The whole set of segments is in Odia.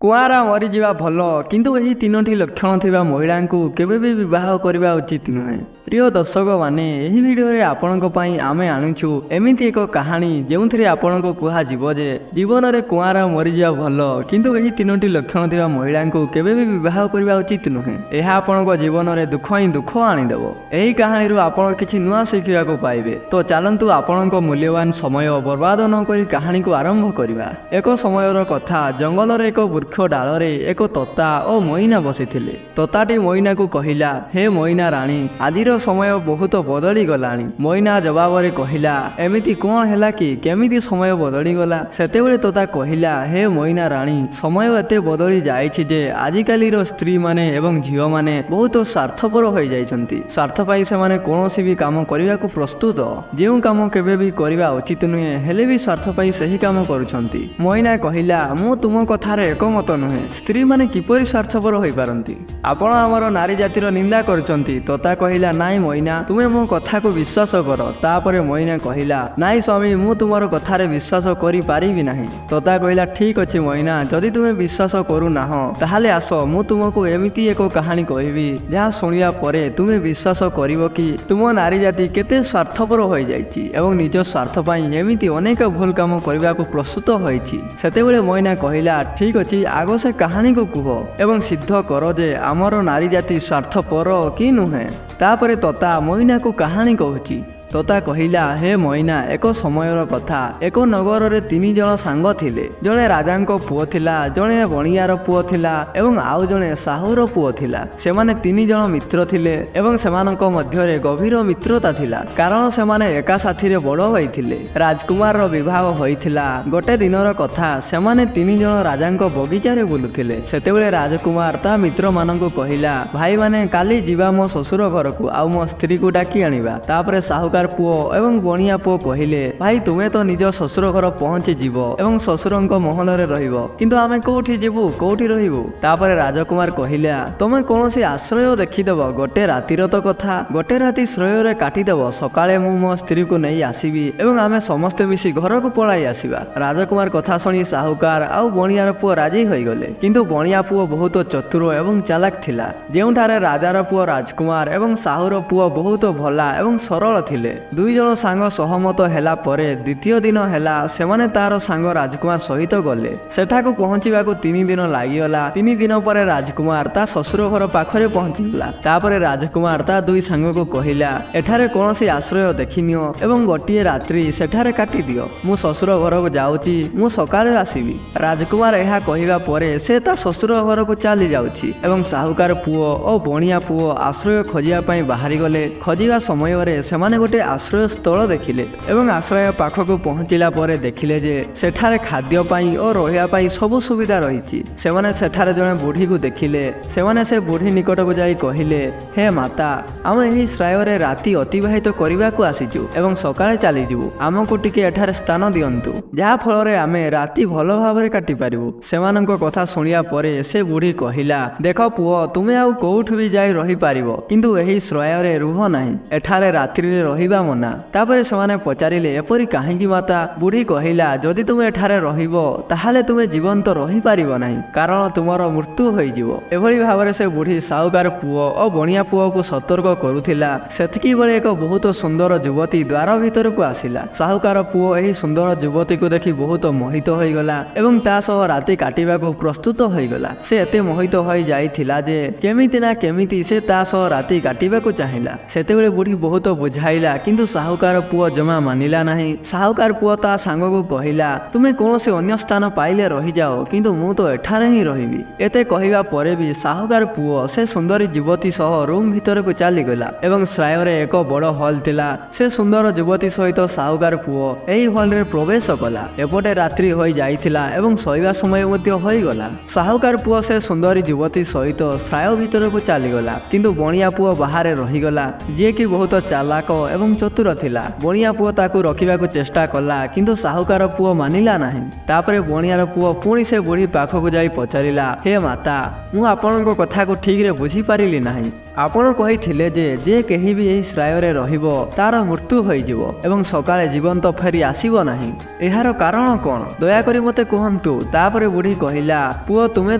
କୁଆଁରା ମରିଯିବା ଭଲ, କିନ୍ତୁ ଏହି ତିନୋଟି ଲକ୍ଷଣ ଥିବା ମହିଳାଙ୍କୁ କେବେ ବି ବିବାହ କରିବା ଉଚିତ ନୁହେଁ। ପ୍ରିୟ ଦର୍ଶକମାନେ, ଏହି ଭିଡ଼ିଓରେ ଆପଣଙ୍କ ପାଇଁ ଆମେ ଆଣୁଛୁ ଏମିତି ଏକ କାହାଣୀ, ଯେଉଁଥିରେ ଆପଣଙ୍କୁ କୁହାଯିବ ଯେ ଜୀବନରେ କୁଆଁରା ମରିଯିବା ଭଲ, କିନ୍ତୁ ଏହି ତିନୋଟି ଲକ୍ଷଣ ଥିବା ମହିଳାଙ୍କୁ କେବେ ବି ବିବାହ କରିବା ଉଚିତ ନୁହେଁ। ଏହା ଆପଣଙ୍କ ଜୀବନରେ ଦୁଃଖ ହିଁ ଦୁଃଖ ଆଣିଦେବ। ଏହି କାହାଣୀରୁ ଆପଣ କିଛି ନୂଆ ଶିଖିବାକୁ ପାଇବେ। ତ ଚାଲନ୍ତୁ, ଆପଣଙ୍କ ମୂଲ୍ୟବାନ ସମୟ ବର୍ବାଦ ନ କରି କାହାଣୀକୁ ଆରମ୍ଭ କରିବା। ଏକ ସମୟର କଥା, ଜଙ୍ଗଲରେ ଏକ ବୃକ୍ଷ ଡାଳରେ ଏକ ତୋତା ଓ ମଇନା ବସିଥିଲେ। ତୋତାଟି ମଇନାକୁ କହିଲା, ହେ ମଇନା ରାଣୀ, ଆଜିର ସମୟ ବହୁତ ବଦଳି ଗଲାଣି। ମଇନା ଜବାବରେ କହିଲା, ଏମିତି କଣ ହେଲା କି? କେମିତି ସମୟ ବଦଳିଗଲା? ସେତେବେଳେ ତୋତା କହିଲା, ହେ ମଇନା ରାଣୀ, ସମୟ ଏତେ ବଦଳି ଯାଇଛି ଯେ ଆଜିକାଲିର ସ୍ତ୍ରୀମାନେ ଏବଂ ଝିଅମାନେ ବହୁତ ସ୍ୱାର୍ଥପର ହୋଇଯାଇଛନ୍ତି। ସ୍ୱାର୍ଥ ପାଇଁ ସେମାନେ କୌଣସି ବି କାମ କରିବାକୁ ପ୍ରସ୍ତୁତ। ଯେଉଁ କାମ କେବେ ବି କରିବା ଉଚିତ ନୁହେଁ, ହେଲେ ବି ସ୍ୱାର୍ଥ ପାଇଁ ସେହି କାମ କରୁଛନ୍ତି। ମଇନା କହିଲା, ମୁଁ ତୁମ କଥାରେ ଏକମତ ନୁହେଁ। ସ୍ତ୍ରୀମାନେ କିପରି ସ୍ୱାର୍ଥପର ହୋଇପାରନ୍ତି? ଆପଣ ଆମର ନାରୀ ଜାତିର ନିନ୍ଦା କରୁଛନ୍ତି। ତୋତା କହିଲା, ନାଇଁ ମଇନା, ତୁମେ ମୋ କଥାକୁ ବିଶ୍ୱାସ କର। ତାପରେ ମଇନା କହିଲା, ନାଇଁ ସ୍ୱାମୀ, ମୁଁ ତୁମର କଥାରେ ବିଶ୍ୱାସ କରିପାରିବି ନାହିଁ। ତୋତା କହିଲା, ଠିକ ଅଛି ମଇନା, ଯଦି ତୁମେ ବିଶ୍ୱାସ କରୁନାହଁ, ତାହେଲେ ଆସ, ମୁଁ ତୁମକୁ ଏମିତି ଏକ କାହାଣୀ କହିବି, ଯାହା ଶୁଣିବା ପରେ ତୁମେ ବିଶ୍ୱାସ କରିବ କି ତୁମ ନାରୀ ଜାତି କେତେ ସ୍ୱାର୍ଥପର ହୋଇଯାଇଛି ଏବଂ ନିଜ ସ୍ୱାର୍ଥ ପାଇଁ ଏମିତି ଅନେକ ଭୁଲ କାମ କରିବାକୁ ପ୍ରସ୍ତୁତ ହୋଇଛି। ସେତେବେଳେ ମଇନା କହିଲା, ଠିକ ଅଛି, ଆଗ ସେ କାହାଣୀକୁ କୁହ ଏବଂ ସିଦ୍ଧ କର ଯେ ଆମର ନାରୀ ଜାତି ସ୍ୱାର୍ଥପର କି ନୁହେଁ। ତାପରେ ତୋତା ମଇନାକୁ କାହାଣୀ କହୁଛି। ତୋତା କହିଲା, ହେ ମଇନା, ଏକ ସମୟର କଥା, ଏକ ନଗରରେ ତିନି ଜଣ ସାଙ୍ଗ ଥିଲେ। ଜଣେ ରାଜାଙ୍କ ପୁଅ ଥିଲା, ଜଣେ ବଣିଆର ପୁଅ ଥିଲା ଏବଂ ଆଉ ଜଣେ ସାହୁର ପୁଅ ଥିଲା। ସେମାନେ ତିନି ଜଣ ମିତ୍ର ଥିଲେ ଏବଂ ସେମାନଙ୍କ ମଧ୍ୟରେ ଗଭୀର ମିତ୍ରତା ଥିଲା, କାରଣ ସେମାନେ ଏକା ସାଥିରେ ବଡ଼ ହୋଇଥିଲେ। ରାଜକୁମାରର ବିବାହ ହୋଇଥିଲା। ଗୋଟେ ଦିନର କଥା, ସେମାନେ ତିନି ଜଣ ରାଜାଙ୍କ ବଗିଚାରେ ବୁଲୁଥିଲେ। ସେତେବେଳେ ରାଜକୁମାର ତା ମିତ୍ରମାନଙ୍କୁ କହିଲା, ଭାଇମାନେ, କାଲି ଯିବା ମୋ ଶ୍ୱଶୁର ଘରକୁ ଆଉ ମୋ ସ୍ତ୍ରୀକୁ ଡାକି ଆଣିବା। ତାପରେ ସାହୁକାର ପୁଅ ଏବଂ ବଣିଆ ପୁଅ କହିଲେ, ଭାଇ, ତୁମେ ତ ନିଜ ଶ୍ୱଶୁର ଘର ପହଞ୍ଚି ଯିବ ଏବଂ ଶ୍ୱଶୁରଙ୍କ ମହଲରେ ରହିବ, କିନ୍ତୁ ଆମେ କୋଉଠି ଯିବୁ, କୋଉଠି ରହିବୁ? ତାପରେ ରାଜକୁମାର କହିଲା, ତମେ କୌଣସି ଆଶ୍ରୟ ଦେଖିଦେବ। ଗୋଟେ ରାତିର ତ କଥା, ଗୋଟେ ରାତି ଶ୍ରୟରେ କାଟିଦେବ। ସକାଳେ ମୁଁ ମୋ ସ୍ତ୍ରୀକୁ ନେଇ ଆସିବି ଏବଂ ଆମେ ସମସ୍ତେ ମିଶି ଘରକୁ ପଳାଇ ଆସିବା। ରାଜକୁମାର କଥା ଶୁଣି ସାହୁକାର ଆଉ ବଣିଆର ପୁଅ ରାଜି ହୋଇଗଲେ। କିନ୍ତୁ ବଣିଆ ପୁଅ ବହୁତ ଚତୁର ଏବଂ ଚାଲାକ ଥିଲା, ଯେଉଁଠାରେ ରାଜାର ପୁଅ ରାଜକୁମାର ଏବଂ ସାହୁର ପୁଅ ବହୁତ ଭଲା ଏବଂ ସରଳ ଥିଲେ। ଦୁଇ ଜଣ ସାଙ୍ଗ ସହମତ ହେଲା ପରେ ଦ୍ୱିତୀୟ ଦିନ ହେଲା, ସେମାନେ ତାର ସାଙ୍ଗ ରାଜକୁମାର ସହିତ ଗଲେ। ସେଠାକୁ ପହଞ୍ଚିବାକୁ 3 ଦିନ ଲାଗିଗଲା। 3 ଦିନ ପରେ ରାଜକୁମାର ତା ଶ୍ୱଶୁର ଘର ପାଖରେ ପହଞ୍ଚିଗଲା। ତାପରେ ରାଜକୁମାର ତା ଦୁଇ ସାଙ୍ଗକୁ କହିଲା, ଏଠାରେ କୌଣସି ଆଶ୍ରୟ ଦେଖିନିଅ ଏବଂ ଗୋଟିଏ ରାତ୍ରି ସେଠାରେ କାଟିଦିଅ। ମୁଁ ଶ୍ୱଶୁର ଘରକୁ ଯାଉଛି, ମୁଁ ସକାଳେ ଆସିବି। ରାଜକୁମାର ଏହା କହିବା ପରେ ସେ ତା ଶ୍ୱଶୁର ଘରକୁ ଚାଲି ଯାଉଛି ଏବଂ ସାହୁକାର ପୁଅ ଓ ବଣିଆ ପୁଅ ଆଶ୍ରୟ ଖୋଜିବା ପାଇଁ ବାହାରିଗଲେ। ଖୋଜିବା ସମୟରେ ସେମାନେ ଗୋଟେ ଆଶ୍ରୟ ସ୍ଥଳ ଦେଖିଲେ ଏବଂ ଆଶ୍ରୟ ପାଖକୁ ପହଞ୍ଚିଲା ପରେ ଦେଖିଲେ ଯେ ସେଠାରେ ଖାଦ୍ୟ ପାଇଁ ଓ ରହିବା ପାଇଁ ସବୁ ସୁବିଧା ରହିଛି। ସେମାନେ ସେଠାରେ ଜଣେ ବୁଢ଼ୀକୁ ଦେଖିଲେ। ସେମାନେ ସେ ବୁଢ଼ୀ ନିକଟକୁ ଯାଇ କହିଲେ, ହେ ମାତା, ଆମେ ଏହି ଶ୍ରାୟରେ ରାତି ଅତିବାହିତ କରିବାକୁ ଆସିଛୁ ଏବଂ ସକାଳେ ଚାଲିଯିବୁ। ଆମକୁ ଟିକେ ଏଠାରେ ସ୍ଥାନ ଦିଅନ୍ତୁ, ଯାହା ଫଳରେ ଆମେ ରାତି ଭଲ ଭାବରେ କାଟିପାରିବୁ। ସେମାନଙ୍କ କଥା ଶୁଣିବା ପରେ ସେ ବୁଢ଼ୀ କହିଲା, ଦେଖ ପୁଅ, ତୁମେ ଆଉ କୋଉଠୁ ବି ଯାଇ ରହିପାରିବ, କିନ୍ତୁ ଏହି ଶ୍ରୟରେ ରୁହ ନାହିଁ। ଏଠାରେ ରାତ୍ରିରେ ରହିବା ମନା। ତାପରେ ସେମାନେ ପଚାରିଲେ, ଏପରି କାହିଁକି ମାତା? ବୁଢ଼ୀ କହିଲା, ଯଦି ତୁମେ ଏଠାରେ ରହିବ, ତାହେଲେ ତୁମେ ଜୀବନ୍ତ ରହିପାରିବ ନାହିଁ, କାରଣ ତୁମର ମୃତ୍ୟୁ ହୋଇଯିବ। ଏଭଳି ଭାବରେ ସେ ବୁଢ଼ୀ ସାହୁକାର ପୁଅ ଓ ବଣିଆ ପୁଅକୁ ସତର୍କ କରୁଥିଲା, ସେତିକି ବେଳେ ଏକ ବହୁତ ସୁନ୍ଦର ଯୁବତୀ ଦ୍ୱାର ଭିତରକୁ ଆସିଲା। ସାହୁକାର ପୁଅ ଏହି ସୁନ୍ଦର ଯୁବତୀକୁ ଦେଖି ବହୁତ ମୋହିତ ହୋଇଗଲା ଏବଂ ତା ସହ ରାତି କାଟିବାକୁ ପ୍ରସ୍ତୁତ ହୋଇଗଲା। ସେ ଏତେ ମୋହିତ ହୋଇଯାଇଥିଲା ଯେ କେମିତି ନା କେମିତି ସେ ତା ସହ ରାତି କାଟିବାକୁ ଚାହିଁଲା। ସେତେବେଳେ ବୁଢ଼ୀ ବହୁତ ବୁଝାଇଲା, କିନ୍ତୁ ସାହୁକାର ପୁଅ ଜମା ମାନିଲା ନାହିଁ। ସାହୁକାର ପୁଅ ତା ସାଙ୍ଗକୁ କହିଲା, ତୁମେ କୌଣସି ଅନ୍ୟ ସ୍ଥାନ ପାଇଲେ ରହିଯାଅ, କିନ୍ତୁ ମୁଁ ତ ଏଠାରେ ହିଁ ରହିବି। ଏତେ କହିବା ପରେ ବି ସାହୁକାର ପୁଅ ସେ ସୁନ୍ଦରୀ ଯୁବତୀ ସହ ରୁମ୍ ଭିତରକୁ ଚାଲିଗଲା ଏବଂ ଶ୍ରାୟରେ ଏକ ବଡ଼ ହଲ୍ ଥିଲା। ସେ ସୁନ୍ଦର ଯୁବତୀ ସହିତ ସାହୁକାର ପୁଅ ଏହି ହଲ୍ରେ ପ୍ରବେଶ କଲା। ଏପଟେ ରାତ୍ରି ହୋଇଯାଇଥିଲା ଏବଂ ଶୋଇବା ସମୟ ମଧ୍ୟ ହୋଇଗଲା। ସାହୁକାର ପୁଅ ସେ ସୁନ୍ଦରୀ ଯୁବତୀ ସହିତ ଶ୍ରାୟ ଭିତରକୁ ଚାଲିଗଲା, କିନ୍ତୁ ବଣିଆ ପୁଅ ବାହାରେ ରହିଗଲା, ଯିଏକି ବହୁତ ଚାଲାକ ଏବଂ ଚତୁର ଥିଲା। ବଣିଆ ପୁଅ ତାକୁ ରଖିବାକୁ ଚେଷ୍ଟା କଲା, କିନ୍ତୁ ସାହୁକାର ପୁଅ ମାନିଲା ନାହିଁ। ତାପରେ ବଣିଆର ପୁଅ ପୁଣି ସେ ବୁଢ଼ୀ ପାଖକୁ ଯାଇ ପଚାରିଲା, ହେ ମାତା, ମୁଁ ଆପଣଙ୍କ କଥାକୁ ଠିକରେ ବୁଝିପାରିଲି ନାହିଁ। ଆପଣ କହିଥିଲେ ଯେ ଯେ କେହି ବି ଏହି ଶ୍ରାୟରେ ରହିବ ତାର ମୃତ୍ୟୁ ହୋଇଯିବ ଏବଂ ସକାଳେ ଜୀବନ୍ତ ଫେରି ଆସିବ ନାହିଁ। ଏହାର କାରଣ କ'ଣ? ଦୟାକରି ମୋତେ କୁହନ୍ତୁ। ତାପରେ ବୁଢ଼ୀ କହିଲା, ପୁଅ, ତୁମେ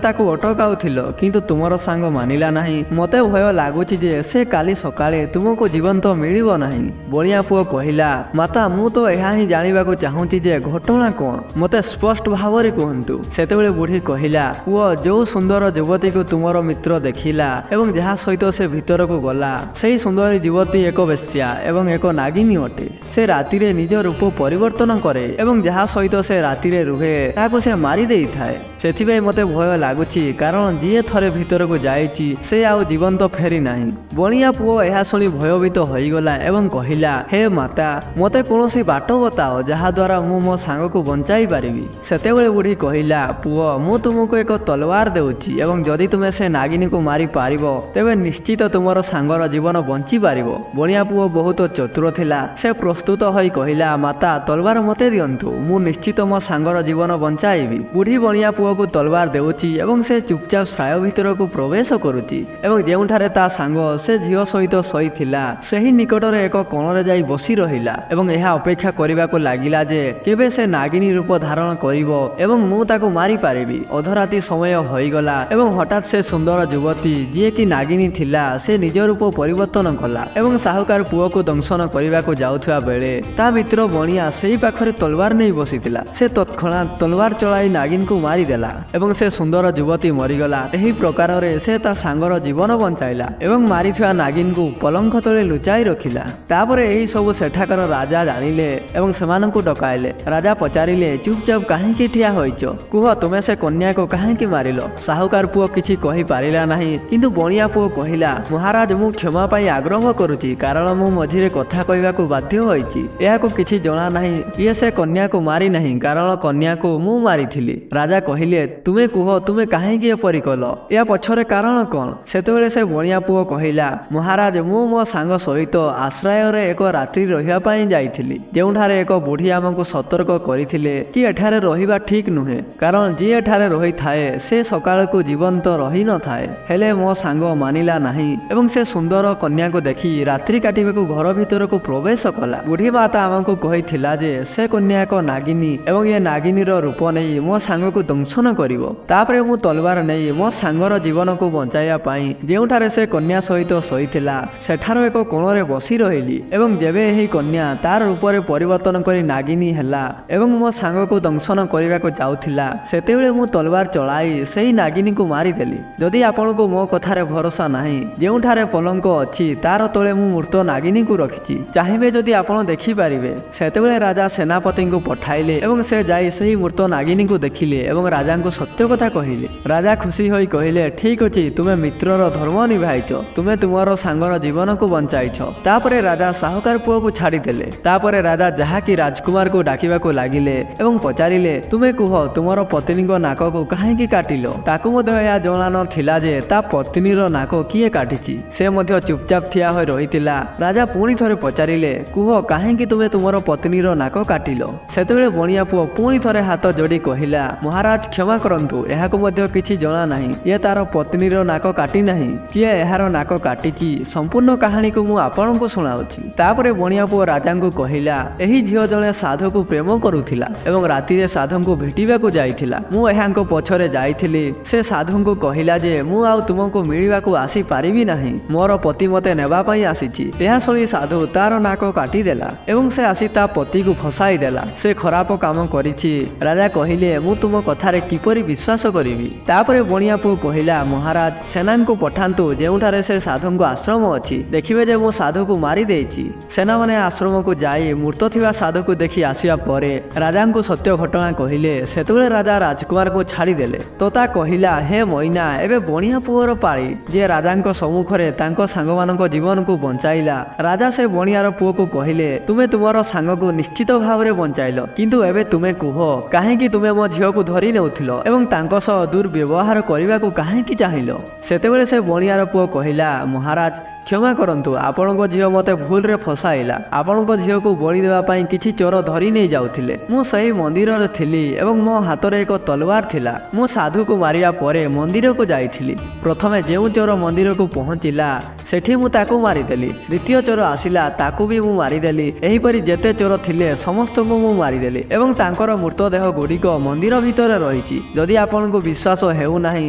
ତାକୁ ଅଟକାଉଥିଲ, କିନ୍ତୁ ତୁମର ସାଙ୍ଗ ମାନିଲା ନାହିଁ। ମୋତେ ଭୟ ଲାଗୁଛି ଯେ ସେ କାଲି ସକାଳେ ତୁମକୁ ଜୀବନ୍ତ ମିଳିବ ନାହିଁ। ବଣିଆ ପୁଅ କହିଲା, ମାତା, ମୁଁ ତ ଏହା ହିଁ ଜାଣିବାକୁ ଚାହୁଁଛି ଯେ ଘଟଣା କ'ଣ, ମୋତେ ସ୍ପଷ୍ଟ ଭାବରେ କୁହନ୍ତୁ। ସେତେବେଳେ ବୁଢ଼ୀ କହିଲା, ପୁଅ, ଯୋଉ ସୁନ୍ଦର ଯୁବତୀକୁ ତୁମର ମିତ୍ର ଦେଖିଲା ଏବଂ ଯାହା ସହିତ ସେ ଭିତରକୁ ଗଲା, ସେହି ସୁନ୍ଦରୀ ଯୁବତୀ ଏକ ବେଶ୍ୟା ଏବଂ ଏକ ନାଗିନୀ ଅଟେ। ସେ ରାତିରେ ନିଜ ରୂପ ପରିବର୍ତ୍ତନ କରେ ଏବଂ ଯାହା ସହିତ ସେ ରାତିରେ ରୁହେ ତାହାକୁ ସେ ମାରି ଦେଇଥାଏ। ସେଥିପାଇଁ ମୋତେ ଭୟ ଲାଗୁଛି, କାରଣ ଯିଏ ଥରେ ଭିତରକୁ ଯାଇଛି ସେ ଆଉ ଜୀବନ୍ତ ଫେରି ନାହିଁ। ବଣିଆ ପୁଅ ଏହା ଶୁଣି ଭୟଭୀତ ହୋଇଗଲା ଏବଂ କହିଲା, ହେ ମାତା, ମୋତେ କୌଣସି ବାଟ ବତାଅ ଯାହାଦ୍ୱାରା ମୁଁ ମୋ ସାଙ୍ଗକୁ ବଞ୍ଚାଇ ପାରିବି। ସେତେବେଳେ ବୁଢ଼ୀ କହିଲା, ପୁଅ, ମୁଁ ତୁମକୁ ଏକ ତଲୱାର ଦେଉଛି ଏବଂ ଯଦି ତୁମେ ସେ ନାଗିନୀକୁ ମାରି ପାରିବ ତେବେ ନିଶ୍ଚିତ ତୁମର ସାଙ୍ଗର ଜୀବନ ବଞ୍ଚି ପାରିବ। ବଣିଆ ପୁଅ ବହୁତ ଚତୁର ଥିଲା। ସେ ପ୍ରସ୍ତୁତ ହୋଇ କହିଲା, ମାତା, ତଲୱାର ମୋତେ ଦିଅନ୍ତୁ, ମୁଁ ନିଶ୍ଚିତ ମୋ ସାଙ୍ଗର ଜୀବନ ବଞ୍ଚାଇବି। ବୁଢ଼ୀ ବଣିଆ ପୁଅକୁ ତଲୱାର ଦେଉଛି ଏବଂ ସେ ଚୁପଚାପ ଶ୍ରାୟ ଭିତରକୁ ପ୍ରବେଶ କରୁଛି ଏବଂ ଯେଉଁଠାରେ ତା ସାଙ୍ଗ ସେ ଝିଅ ସହିତ ଶୋଇଥିଲା ସେହି ନିକଟରେ ଏକ କୋଣରେ ଯାଇ ବସି ରହିଲା ଏବଂ ଏହା ଅପେକ୍ଷା କରିବାକୁ ଲାଗିଲା ଯେ କେବେ ସେ ନାଗିନୀ ରୂପ ଧାରଣ କରିବ ଏବଂ ମୁଁ ତାକୁ ମାରିପାରିବି। ଅଧରାତି ସମୟ ହୋଇଗଲା ଏବଂ ହଠାତ୍ ସେ ସୁନ୍ଦର ଯୁବତୀ ଯିଏକି ନାଗିନୀ ଥିଲା ସେ ନିଜ ରୂପ ପରିବର୍ତ୍ତନ କଲା ଏବଂ ସାହୁକାର ପୁଅକୁ ଦଂଶନ କରିବାକୁ ଯାଉଥିବା ବେଳେ ତା ମିତ୍ର ବଣିଆ ସେଇ ପାଖରେ ତଲୱାର ନେଇ ବସିଥିଲା। ସେ ତତ୍କ୍ଷଣାତ୍ ତଲୱାର ଚଳାଇ ନାଗିନକୁ ମାରିଦେଲା ଏବଂ ସେ ସୁନ୍ଦର ଯୁବତୀ ମରିଗଲା। ଏହି ପ୍ରକାରରେ ସେ ତା ସାଙ୍ଗର ଜୀବନ ବଞ୍ଚାଇଲା ଏବଂ ମାରିଥିବା ନାଗିନକୁ ପଲଙ୍କ ତଳେ ଲୁଚାଇ ରଖିଲା। ତାପରେ ଏହି ସବୁ ସେଠାକାର ରାଜା ଜାଣିଲେ ଏବଂ ସେମାନଙ୍କୁ ଡକାଇଲେ। ରାଜା ପଚାରିଲେ, ଚୁପଚାପ କାହିଁକି ଠିଆ ହୋଇଛ? କୁହ, ତୁମେ ସେ କନ୍ୟାକୁ କାହିଁକି ମାରିଲ? ସାହୁକାର ପୁଅ କିଛି କହିପାରିଲା ନାହିଁ, କିନ୍ତୁ ବଣିଆ ପୁଅ କହିଲା, ମହାରାଜ, ମୁଁ କ୍ଷମା ପାଇଁ ଆଗ୍ରହ କରୁଛି, କାରଣ ମୁଁ ମଝିରେ କଥା କହିବାକୁ ବାଧ୍ୟ ହୋଇଛି। ଏହାକୁ କିଛି ଜଣା ନାହିଁ। ଇଏ ସେ କନ୍ୟାକୁ ମାରି ନାହିଁ, କାରଣ କନ୍ୟାକୁ ମୁଁ ମାରିଥିଲି। ରାଜା କହିଲେ, ତୁମେ କୁହ, ତୁମେ କାହିଁକି ଏପରି କଲ? ଏହା ପଛରେ କାରଣ କ'ଣ? ସେତେବେଳେ ସେ ବଣିଆ ପୁଅ କହିଲା, ମହାରାଜ, ମୁଁ ମୋ ସାଙ୍ଗ ସହିତ ଆଶ୍ରୟରେ ଏକ ରାତ୍ରି ରହିବା ପାଇଁ ଯାଇଥିଲି, ଯେଉଁଠାରେ ଏକ ବୁଢ଼ୀ ଆମକୁ ସତର୍କ କରିଥିଲେ କି ଏଠାରେ ରହିବା ଠିକ୍ ନୁହେଁ, କାରଣ ଯିଏ ଏଠାରେ ରହିଥାଏ ସେ ସକାଳକୁ ଜୀବନ୍ତ ରହିନଥାଏ। ହେଲେ ମୋ ସାଙ୍ଗ ମାନିଲା ନାହିଁ ଏବଂ ସେ ସୁନ୍ଦର କନ୍ୟାକୁ ଦେଖି ରାତ୍ରି କାଟିବାକୁ ଘର ଭିତରକୁ ପ୍ରବେଶ କଲା। ବୁଢ଼ୀ ମାତା ଆମକୁ କହିଥିଲା ଯେ ସେ କନ୍ୟା ଏକ ନାଗିନୀ ଏବଂ ଏ ନାଗିନୀର ରୂପ ନେଇ ମୋ ସାଙ୍ଗକୁ ଦଂଶନ କରିବ। ତାପରେ ମୁଁ ତଲୱାର ନେଇ ମୋ ସାଙ୍ଗର ଜୀବନକୁ ବଞ୍ଚାଇବା ପାଇଁ ଯେଉଁଠାରେ ସେ କନ୍ୟା ସହିତ ଶୋଇଥିଲା ସେଠାର ଏକ କୋଣରେ ବସି ରହିଲି ଏବଂ ଯେବେ ଏହି କନ୍ୟା ତାର ରୂପରେ ପରିବର୍ତ୍ତନ କରି ନାଗିନୀ ହେଲା ଏବଂ ମୋ ସାଙ୍ଗକୁ ଦଂଶନ କରିବାକୁ ଯାଉଥିଲା, ସେତେବେଳେ ମୁଁ ତଲୱାର ଚଳାଇ ସେହି ନାଗିନୀକୁ ମାରିଦେଲି। ଯଦି ଆପଣଙ୍କୁ ମୋ କଥାରେ ଭରସା ନାହିଁ, ଯେଉଁଠାରେ ପଲଙ୍କ ଅଛି ତାର ତଳେ ମୁଁ ମୃତ ନାଗିନୀକୁ ରଖିଛି, ଚାହିଁବେ ଯଦି ଆପଣ ଦେଖିପାରିବେ। ସେତେବେଳେ ରାଜା ସେନାପତିଙ୍କୁ ପଠାଇଲେ ଏବଂ ସେ ଯାଇ ସେହି ମୃତ ନାଗିନୀକୁ ଦେଖିଲେ ଏବଂ ରାଜାଙ୍କୁ ସତ୍ୟ କଥା କହିଲେ। ରାଜା ଖୁସି ହୋଇ କହିଲେ, ଠିକ୍ ଅଛି, ତୁମେ ମିତ୍ରର ଧର୍ମ ନିଭାଇଛ, ତୁମେ ତୁମର ସାଙ୍ଗର ଜୀବନକୁ ବଞ୍ଚାଇଛ। ତାପରେ ରାଜା ସାହୁକାର ପୁଅକୁ ଛାଡ଼ିଦେଲେ। ତାପରେ ରାଜା ଯାହାକି ରାଜକୁମାରକୁ ଡାକିବାକୁ ଲାଗିଲେ ଏବଂ ପଚାରିଲେ, ତୁମେ କୁହ, ତୁମର ପତ୍ନୀଙ୍କ ନାକକୁ କାହିଁକି କାଟିଲ? ତାକୁ ମଧ୍ୟ ଏହା ଜଣା ନଥିଲା ଯେ ତା ପତ୍ନୀର ନାକ କିଏ କାଟିଛି। ସେ ମଧ୍ୟ ଚୁପଚାପ ଠିଆ ହୋଇ ରହିଥିଲା। ରାଜା ପୁଣି ଥରେ ପଚାରିଲେ, କୁହ, କାହିଁକି ତୁମେ ତୁମର ପତ୍ନୀର ନାକ କାଟିଲ? ସେତେବେଳେ ବଣିଆ ପୁଅ ପୁଣି ଥରେ ହାତ ଯୋଡ଼ି କହିଲା, ମହାରାଜ, କ୍ଷମା କରନ୍ତୁ, ଏହାକୁ ମଧ୍ୟ କିଛି ଜଣା ନାହିଁ। ଇଏ ତାର ପତ୍ନୀର ନାକ କାଟି ନାହିଁ। କିଏ ଏହାର ନାକ କାଟିଛି ସମ୍ପୂର୍ଣ୍ଣ କାହାଣୀକୁ ମୁଁ ଆପଣଙ୍କୁ ଶୁଣାଉଛି। ତାପରେ ବଣିଆ ପୁଅ ରାଜାଙ୍କୁ କହିଲା, ଏହି ଝିଅ ଜଣେ ସାଧୁକୁ ପ୍ରେମ କରୁଥିଲା ଏବଂ ରାତିରେ ସାଧୁଙ୍କୁ ଭେଟିବାକୁ ଯାଇଥିଲା। ମୁଁ ଏହାଙ୍କ ପଛରେ ଯାଇଥିଲି। ସେ ସାଧୁଙ୍କୁ କହିଲା ଯେ ମୁଁ ଆଉ ତୁମକୁ ମିଳିବାକୁ ଆସିପାରିବି ନାହିଁ, ମୋର ପତି ମୋତେ ନେବା ପାଇଁ ଆସିଛି। ଏହା ଶୁଣି ସାଧୁ ତାର ନାକ କାଟିଦେଲା ଏବଂ ସେ ଆସି ତା ପତିକୁ ଫସାଇ ଦେଲା। ସେ ଖରାପ କାମ କରିଛି। ରାଜା କହିଲେ, ମୁଁ ତୁମ କଥାରେ କିପରି ବିଶ୍ୱାସ କରିବି? ତାପରେ ବଣିଆ ପୁଅ କହିଲା, ମହାରାଜ, ସେନାଙ୍କୁ ପଠାନ୍ତୁ ଯେଉଁଠାରେ ସେ ସାଧୁଙ୍କ ଆଶ୍ରମ ଅଛି, ଦେଖିବେ ଯେ ମୁଁ ସାଧୁକୁ ମାରି ଦେଇଛି। ସେନାମାନେ ଆଶ୍ରମକୁ ଯାଇ ମୃତ ଥିବା ସାଧୁକୁ ଦେଖି ଆସିବା ପରେ ରାଜାଙ୍କୁ ସତ୍ୟ ଘଟଣା କହିଲେ। ସେତେବେଳେ ରାଜା ରାଜକୁମାରକୁ ଛାଡ଼ିଦେଲେ। ତୋତା କହିଲା, ହେ ମଇନା, ଏବେ ବଣିଆ ପୁଅର ପାଳି, ଯିଏ ରାଜାଙ୍କ ସମ୍ମୁଖରେ ତାଙ୍କ ସାଙ୍ଗମାନଙ୍କ ଜୀବନକୁ ବଞ୍ଚାଇଲା। ରାଜା ସେ ବଣିଆର ପୁଅକୁ କହିଲେ, ତୁମେ ତୁମର ସାଙ୍ଗକୁ ନିଶ୍ଚିତ ଭାବରେ ବଞ୍ଚାଇଲ, କିନ୍ତୁ ଏବେ ତୁମେ କୁହ, କାହିଁକି ତୁମେ ମୋ ଝିଅକୁ ଧରି ନେଉଥିଲ ଏବଂ ତାଙ୍କ ସହ ଦୁର୍ବ୍ୟବହାର କରିବାକୁ କାହିଁକି ଚାହିଁଲ? ସେତେବେଳେ ସେ ବଣିଆର ପୁଅ କହିଲା, ମହାରାଜ, କ୍ଷମା କରନ୍ତୁ, ଆପଣଙ୍କ ଝିଅ ମୋତେ ଭୁଲରେ ଫସାଇଲା। ଆପଣଙ୍କ ଝିଅକୁ ବଳି ଦେବା ପାଇଁ କିଛି ଚୋର ଧରି ନେଇ ଯାଉଥିଲେ। ମୁଁ ସେହି ମନ୍ଦିରରେ ଥିଲି ଏବଂ ମୋ ହାତରେ ଏକ ତଲୱାର ଥିଲା। ମୁଁ ସାଧୁକୁ ମାରିବା ପରେ ମନ୍ଦିରକୁ ଯାଇଥିଲି। ପ୍ରଥମେ ଯେଉଁ ଚୋର ମନ୍ଦିରକୁ ପହଞ୍ଚିଲା ସେଠି ମୁଁ ତାକୁ ମାରିଦେଲି। ଦ୍ୱିତୀୟ ଚୋର ଆସିଲା, ତାକୁ ବି ମୁଁ ମାରିଦେଲି। ଏହିପରି ଯେତେ ଚୋର ଥିଲେ ସମସ୍ତଙ୍କୁ ମୁଁ ମାରିଦେଲି ଏବଂ ତାଙ୍କର ମୃତଦେହ ଗୁଡ଼ିକ ମନ୍ଦିର ଭିତରେ ରହିଛି। ଯଦି ଆପଣଙ୍କୁ ବିଶ୍ୱାସ ହେଉନାହିଁ,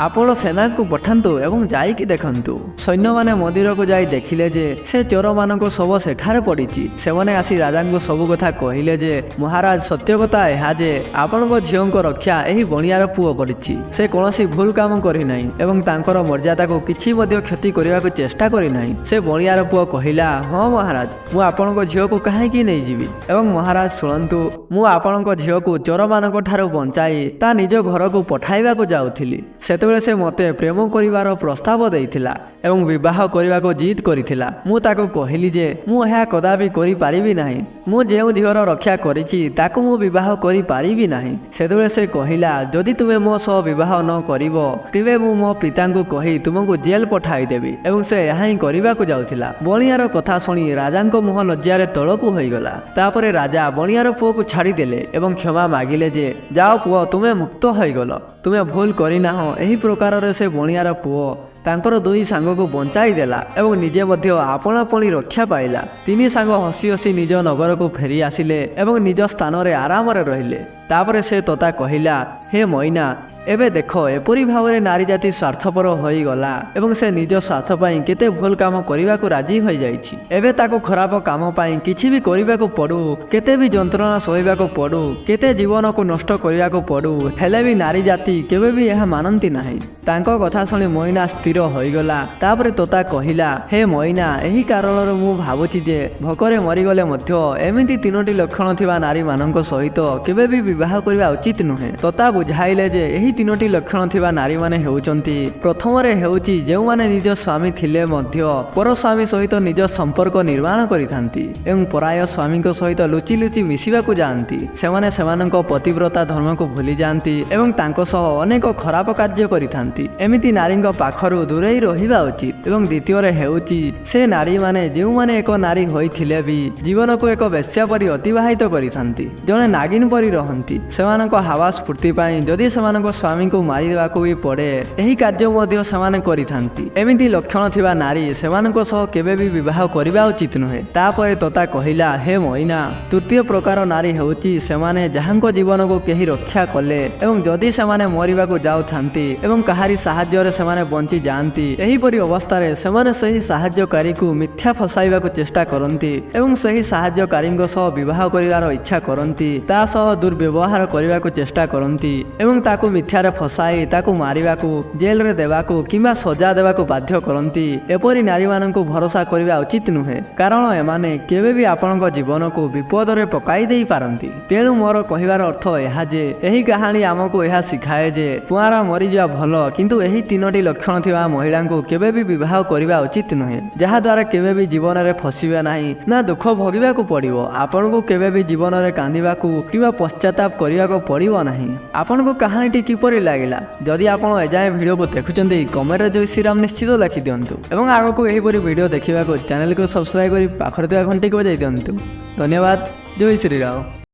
ଆପଣ ସେନାଙ୍କୁ ପଠାନ୍ତୁ ଏବଂ ଯାଇକି ଦେଖନ୍ତୁ। ସୈନ୍ୟମାନେ ମନ୍ଦିରକୁ ଯାଇ ଦେଖିଲେ ଯେ ସେ ଚୋରମାନଙ୍କ ଶବ ସେଠାରେ ପଡ଼ିଛି। ସେମାନେ ଆସି ରାଜାଙ୍କୁ ସବୁ କଥା କହିଲେ ଯେ, ମହାରାଜ, ସତ୍ୟ କଥା ଏହା ଯେ ଆପଣଙ୍କ ଝିଅଙ୍କ ରକ୍ଷା ଏହି ବଣିଆର ପୁଅ କରିଛି। ସେ କୌଣସି ଭୁଲ କାମ କରିନାହିଁ ଏବଂ ତାଙ୍କର ମର୍ଯ୍ୟାଦାକୁ କିଛି ମଧ୍ୟ କ୍ଷତି କରିବାକୁ ଚେଷ୍ଟା କରିନାହିଁ। ସେ ବଣିଆର ପୁଅ କହିଲା, ହଁ ମହାରାଜ, ମୁଁ ଆପଣଙ୍କ ଝିଅକୁ କାହିଁକି ନେଇଯିବି? ଏବଂ ମହାରାଜ ଶୁଣନ୍ତୁ, ମୁଁ ଆପଣଙ୍କ ଝିଅକୁ ଚୋରମାନଙ୍କ ଠାରୁ ବଞ୍ଚାଇ ତା ନିଜ ଘରକୁ ପଠାଇବାକୁ ଯାଉଥିଲି। ସେତେବେଳେ ସେ ମୋତେ ପ୍ରେମ କରିବାର ପ୍ରସ୍ତାବ ଦେଇଥିଲା ଏବଂ ବିବାହ କରିବାକୁ ଜିଦ୍ କରିଥିଲା। ମୁଁ ତାକୁ କହିଲି ଯେ ମୁଁ ଏହା କଦାପି କରିପାରିବି ନାହିଁ। ମୁଁ ଯେଉଁ ଝିଅର ରକ୍ଷା କରିଛି ତାକୁ ମୁଁ ବିବାହ କରିପାରିବି ନାହିଁ। ସେତେବେଳେ ସେ କହିଲା, ଯଦି ତୁମେ ମୋ ସହ ବିବାହ ନ କରିବ ତେବେ ମୁଁ ମୋ ପିତାଙ୍କୁ କହି ତୁମକୁ ଜେଲ୍ ପଠାଇଦେବି। ଏବଂ ସେ ଏହା ହିଁ କରିବାକୁ ଯାଉଥିଲା। ବଣିଆର କଥା ଶୁଣି ରାଜାଙ୍କ ମୁହଁ ଲଜ୍ଜାରେ ତଳକୁ ହୋଇଗଲା। ତାପରେ ରାଜା ବଣିଆର ପୁଅକୁ ଛାଡ଼ିଦେଲେ ଏବଂ କ୍ଷମା ମାଗିଲେ ଯେ, ଯାଅ ପୁଅ, ତୁମେ ମୁକ୍ତ ହୋଇଗଲ, ତୁମେ ଭୁଲ କରିନାହଁ। ଏହି ପ୍ରକାରରେ ସେ ବଣିଆର ପୁଅ ତାଙ୍କର ଦୁଇ ସାଙ୍ଗକୁ ବଞ୍ଚାଇ ଦେଲା ଏବଂ ନିଜେ ମଧ୍ୟ ଆପଣାପଣି ରକ୍ଷା ପାଇଲା। ତିନି ସାଙ୍ଗ ହସି ହସି ନିଜ ନଗରକୁ ଫେରି ଆସିଲେ ଏବଂ ନିଜ ସ୍ଥାନରେ ଆରାମରେ ରହିଲେ। ତାପରେ ସେ ତୋତା କହିଲା, ହେ ମଇନା, ଏବେ ଦେଖ ଏପରି ଭାବରେ ନାରୀ ଜାତି ସ୍ୱାର୍ଥପର ହୋଇଗଲା ଏବଂ ସେ ନିଜ ସ୍ୱାର୍ଥ ପାଇଁ କେତେ ଭୁଲ କାମ କରିବାକୁ ରାଜି ହୋଇଯାଇଛି। ଏବେ ତାକୁ ଖରାପ କାମ ପାଇଁ କିଛି ବି କରିବାକୁ ପଡ଼ୁ, କେତେ ବି ଯନ୍ତ୍ରଣା ସହିବାକୁ ପଡ଼ୁ, କେତେ ଜୀବନକୁ ନଷ୍ଟ କରିବାକୁ ପଡ଼ୁ, ହେଲେ ବି ନାରୀ ଜାତି କେବେ ବି ଏହା ମାନନ୍ତି ନାହିଁ। ତାଙ୍କ କଥା ଶୁଣି ମଇନା ସ୍ଥିର ହୋଇଗଲା। ତାପରେ ତୋତା କହିଲା, ହେ ମଇନା, ଏହି କାରଣରୁ ମୁଁ ଭାବୁଛି ଯେ ଭୋକରେ ମରିଗଲେ ମଧ୍ୟ ଏମିତି ତିନୋଟି ଲକ୍ଷଣ ଥିବା ନାରୀମାନଙ୍କ ସହିତ କେବେ ବି ବିବାହ କରିବା ଉଚିତ ନୁହେଁ। ତୋତା ବୁଝାଇଲେ ଯେ ଏହି ତିନୋଟି ଲକ୍ଷଣ ଥିବା ନାରୀମାନେ ହେଉଛନ୍ତି, ପ୍ରଥମରେ ହେଉଛି ଯେଉଁମାନେ ନିଜ ସ୍ୱାମୀ ଥିଲେ ମଧ୍ୟ ପର ସ୍ୱାମୀ ସହିତ ନିଜ ସମ୍ପର୍କ ନିର୍ମାଣ କରିଥାନ୍ତି ଏବଂ ପରାୟ ସ୍ୱାମୀଙ୍କ ସହିତ ଲୁଚି ଲୁଚି ମିଶିବାକୁ ଯାଆନ୍ତି। ସେମାନେ ସେମାନଙ୍କ ପତିବ୍ରତା ଧର୍ମକୁ ଭୁଲି ଯାଆନ୍ତି ଏବଂ ତାଙ୍କ ସହ ଅନେକ ଖରାପ କାର୍ଯ୍ୟ କରିଥାନ୍ତି। ଏମିତି ନାରୀଙ୍କ ପାଖରୁ ଦୂରେଇ ରହିବା ଉଚିତ। ଏବଂ ଦ୍ୱିତୀୟରେ ହେଉଛି ସେ ନାରୀମାନେ ଯେଉଁମାନେ ଏକ ନାରୀ ହୋଇଥିଲେ ବି ଜୀବନକୁ ଏକ ବେଶ୍ୟା ପରି ଅତିବାହିତ କରିଥାନ୍ତି, ଜଣେ ନାଗିନ ପରି ରହନ୍ତି। ସେମାନଙ୍କ ହାୱା ସ୍ଫୂର୍ତ୍ତି ପାଇଁ ଯଦି ସେମାନଙ୍କ ସ୍ୱାମୀଙ୍କୁ ମାରିଦେବାକୁ ବି ପଡ଼େ, ଏହି କାର୍ଯ୍ୟ ମଧ୍ୟ ସେମାନେ କରିଥାନ୍ତି। ଏମିତି ଲକ୍ଷଣ ଥିବା ନାରୀ ସେମାନଙ୍କ ସହ କେବେ ବି ବିବାହ କରିବା ଉଚିତ ନୁହେଁ। ତାପରେ ତୋତା କହିଲା, ହେ ମଇନା, ତୃତୀୟ ପ୍ରକାର ନାରୀ ହେଉଛି ସେମାନେ ଯାହାଙ୍କ ଜୀବନକୁ କେହି ରକ୍ଷା କଲେ ଏବଂ ଯଦି ସେମାନେ ମରିବାକୁ ଯାଉଥାନ୍ତି ଏବଂ କାହାରି ସାହାଯ୍ୟରେ ସେମାନେ ବଞ୍ଚି ଯାଆନ୍ତି, ଏହିପରି ଅବସ୍ଥାରେ ସେମାନେ ସେହି ସାହାଯ୍ୟକାରୀକୁ ମିଥ୍ୟା ଫସାଇବାକୁ ଚେଷ୍ଟା କରନ୍ତି ଏବଂ ସେହି ସାହାଯ୍ୟକାରୀଙ୍କ ସହ ବିବାହ କରିବାର ଇଚ୍ଛା କରନ୍ତି, ତା ସହ ଦୁର୍ବ୍ୟବହାର କରିବାକୁ ଚେଷ୍ଟା କରନ୍ତି ଏବଂ ତାକୁ ମିଥ୍ୟାରେ ଫସାଇ ତାକୁ ମାରିବାକୁ, ଜେଲରେ ଦେବାକୁ କିମ୍ବା ସଜା ଦେବାକୁ ବାଧ୍ୟ କରନ୍ତି। ଏପରି ନାରୀମାନଙ୍କୁ ଭରସା କରିବା ଉଚିତ ନୁହେଁ, କାରଣ ଏମାନେ କେବେ ବି ଆପଣଙ୍କ ଜୀବନକୁ ବିପଦରେ ପକାଇ ଦେଇପାରନ୍ତି। ତେଣୁ ମୋର କହିବାର ଅର୍ଥ ଏହା ଯେ ଏହି କାହାଣୀ ଆମକୁ ଏହା ଶିଖାଏ ଯେ କୁଆଁରା ମରିଯିବା ଭଲ, କିନ୍ତୁ ଏହି ତିନୋଟି ଲକ୍ଷଣ ଥିବା ମହିଳାଙ୍କୁ କେବେ ବି ବିବାହ କରିବା ଉଚିତ ନୁହେଁ, ଯାହାଦ୍ୱାରା କେବେ ବି ଜୀବନରେ ଫସିବେ ନାହିଁ ନା ଦୁଃଖ ଭୋଗିବାକୁ ପଡ଼ିବ। ଆପଣଙ୍କୁ କେବେ ବି ଜୀବନରେ କାନ୍ଦିବାକୁ କିମ୍ବା ପଶ୍ଚାତାପ କରିବାକୁ ପଡ଼ିବ ନାହିଁ। ଆପଣଙ୍କୁ କାହାଣୀଟି କିପରି ଲାଗିଲା? ଯଦି ଆପଣ ଏଯାଏଁ ଭିଡ଼ିଓକୁ ଦେଖୁଛନ୍ତି, କମେଣ୍ଟରେ ଜୟ ଶ୍ରୀରାମ ନିଶ୍ଚିତ ଲେଖିଦିଅନ୍ତୁ ଏବଂ ଆଗକୁ ଏହିପରି ଭିଡ଼ିଓ ଦେଖିବାକୁ ଚ୍ୟାନେଲକୁ ସବସ୍କ୍ରାଇବ୍ କରି ପାଖରେ ଥିବା ଘଣ୍ଟିକୁ ବଜାଇ ଦିଅନ୍ତୁ। ଧନ୍ୟବାଦ। ଜୟ ଶ୍ରୀରାମ।